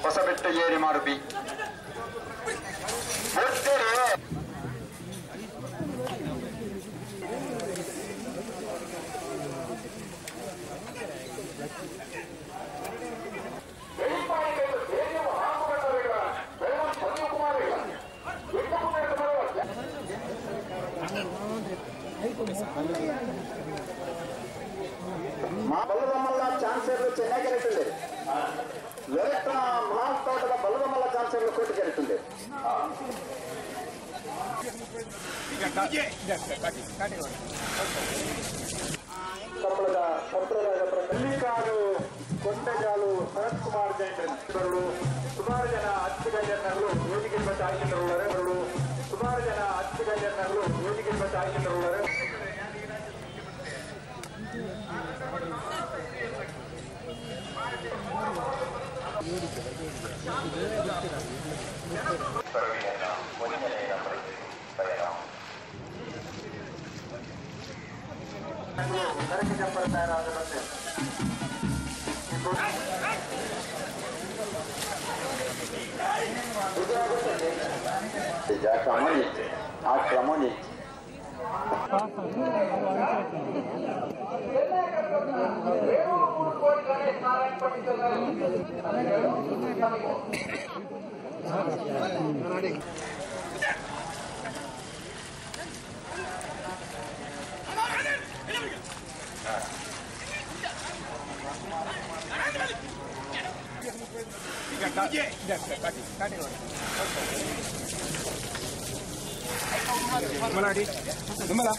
Hosabettu Yerimaru B. Balladamalla ಚಾನ್ಸರ್ಲು ಚೆನ್ನಾಗಿ correct ಮಹಾಲ್ ತೋಟದ ಬಲ್ಲದಮಲ್ಲ ಚಾನ್ಸರ್ಲು ಕೋಟಿ correct. ಕಪ್ಪಳದ ಸಂಪ್ರದಾಯದ ಪ್ರಕಾರ ಕೊಂಡಜಾಲು ಶರತ್ ಕುಮಾರ್ ಜೈನರು ಸುಮಾರು ಜನ ಅತ್ತಿಗಜನರು ವೇದಿಕೆ ಬಂದು ಸುಮಾರು ಜನ ಅತ್ತಿಗಜನರು ವೇದಿಕೆ ಬಂದು. Numala.